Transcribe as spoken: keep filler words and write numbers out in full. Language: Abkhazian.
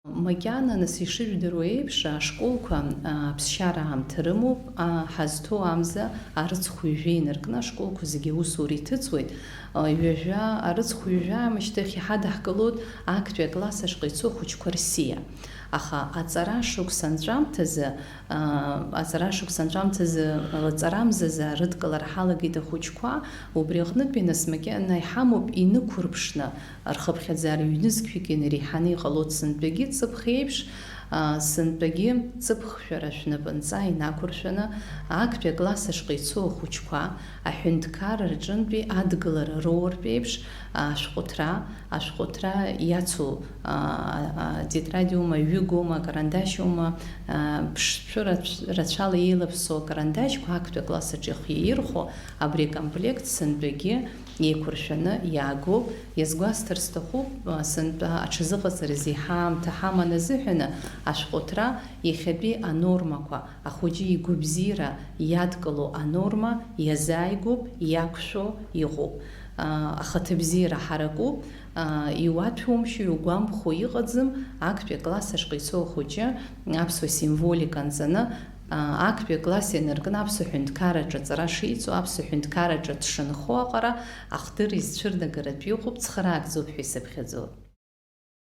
Макьана, нас, ишыжәдыруа еиԥш, ашколқәа, а, аԥсшьара аамҭа рымоуп, а, ҳазҭоу амза арыцхә ҩажәа инаркны ашколқәа зегьы аусура иҭыҵуеит. А, ҩажәа, арыцхә ҩажәа аамышьҭахь иҳадаҳкылоит актәи акласс ашҟа ицо ахәыҷқәа рсиа. Аха аҵара шықәса анҵәамҭазы, а, аҵара шықәса анҵәамҭазы лҵарамзазы арыдкылара ҳалагеит ахәыҷқәа, убри аҟнытәи, нас, макьана иҳамоуп инықәырԥшны, рхыԥхьаӡара ҩнызқьҩык инареиҳаны иҟалоит сынтәагьы ҵыԥх еиԥш, а, сынтәагьы ҵыԥх шәара шәнапынҵа инақәыршәаны, актәи акласс ашҟа ицо ахәыҷқәа аҳәынҭқарра рҿынтәи адгылара роуртә еиԥш, а, ашәҟәыҭра, ашәҟәыҭра иацу, а, а, тетрадиума, ҩыгоума, карандашьоума, а, ԥштәы рацә-, рацәала еилаԥсоу акарандашьқәа актәи акласс аҿы иахьирхәо абри акомплект сынтәагьы еиқәыршәаны иаагоуп. Иазгәасҭар сҭахуп, а, сынтәа аҽазыҟаҵаразы еиҳа аамҭа ҳаман азыҳәаны ашәҟәыҭра иахьатәи анормақәа, ахәыҷы игәабзиара иадкыло анорма иазааигәоуп, иақәшәо иҟоуп. А, ахаҭабзиара ҳаракуп, а, иуаҭәоумшьо, иугәамԥхо иҟаӡам, актәи акласс ашҟа ицо ахәыҷы аԥсуа символика анҵаны, а, актәи акласс ианаркны аԥсуа ҳәынҭқарраҿы аҵара шиҵо, аԥсуа ҳәынҭқарраҿы дшынхо аҟара ахдыр изцәырнагаратә иҟоуп, цхыраагӡоуп ҳәа исыԥхьаӡоит.